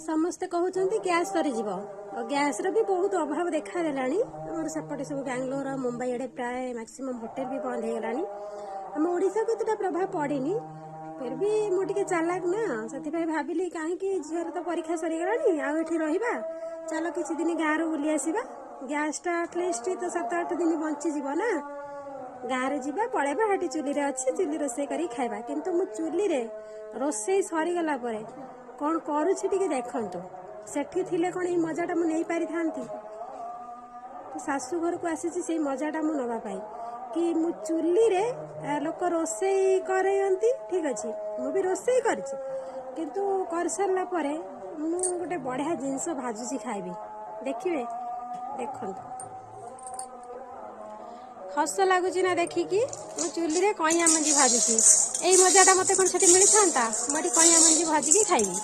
ସମସ୍ତେ କହୁଛନ୍ତି ଗ୍ୟାସ୍ ସରିଯିବ, ଆଉ ଗ୍ୟାସ୍ର ବି ବହୁତ ଅଭାବ ଦେଖାଦେଲାଣି। ଆମର ସେପଟେ ସବୁ ବାଙ୍ଗାଲୋର ଆଉ ମୁମ୍ବାଇ ଆଡ଼େ ପ୍ରାୟ ମ୍ୟାକ୍ସିମମ୍ ହୋଟେଲ ବି ବନ୍ଦ ହେଇଗଲାଣି। ଆମ ଓଡ଼ିଶାକୁ ଏତେଟା ପ୍ରଭାବ ପଡ଼ିନି। ଫିର୍ ବି ମୁଁ ଟିକେ ଚାଲାକ ନା, ସେଥିପାଇଁ ଭାବିଲି କାହିଁକି, ଝିଅର ତ ପରୀକ୍ଷା ସରିଗଲାଣି, ଆଉ ଏଠି ରହିବା, ଚାଲ କିଛି ଦିନ ଗାଁରୁ ବୁଲି ଆସିବା। ଗ୍ୟାସ୍ଟା ଆଟଲିଷ୍ଟ ତ 7-8 ଦିନ ବଞ୍ଚିଯିବ ନା। ଗାଁରେ ଯିବା, ପଳେଇବା, ସେଠି ଚୁଲିରେ ଅଛି, ଚୁଲି ରୋଷେଇ କରିକି ଖାଇବା। କିନ୍ତୁ ମୁଁ ଚୁଲିରେ ରୋଷେଇ ସରିଗଲା ପରେ କ'ଣ କରୁଛି ଟିକେ ଦେଖନ୍ତୁ। ସେଠି ଥିଲେ କ'ଣ ଏଇ ମଜାଟା ମୁଁ ନେଇପାରିଥାନ୍ତି? ଶାଶୁ ଘରକୁ ଆସିଛି ସେଇ ମଜାଟା ମୁଁ ନେବା ପାଇଁ କି ମୁଁ ଚୁଲିରେ ଲୋକ ରୋଷେଇ କରନ୍ତି, ଠିକ୍ ଅଛି, ମୁଁ ବି ରୋଷେଇ କରିଛି, କିନ୍ତୁ କରିସାରିଲା ପରେ ମୁଁ ଗୋଟେ ବଢ଼ିଆ ଜିନିଷ ଭାଜୁଛି, ଖାଇବି, ଦେଖିବେ। ଦେଖନ୍ତୁ, ହସ ଲାଗୁଛି ନା ଦେଖିକି? ମୁଁ ଚୁଲିରେ କଇଁଆ ମଞ୍ଜି ଭାଜୁଛି। ଏଇ ମଜାଟା ମୋତେ କ'ଣ ସେଠି ମିଳିଥାନ୍ତା? ମୁଁ ଏଠି କଇଁଆ ମଞ୍ଜି ଭାଜିକି ଖାଇବି।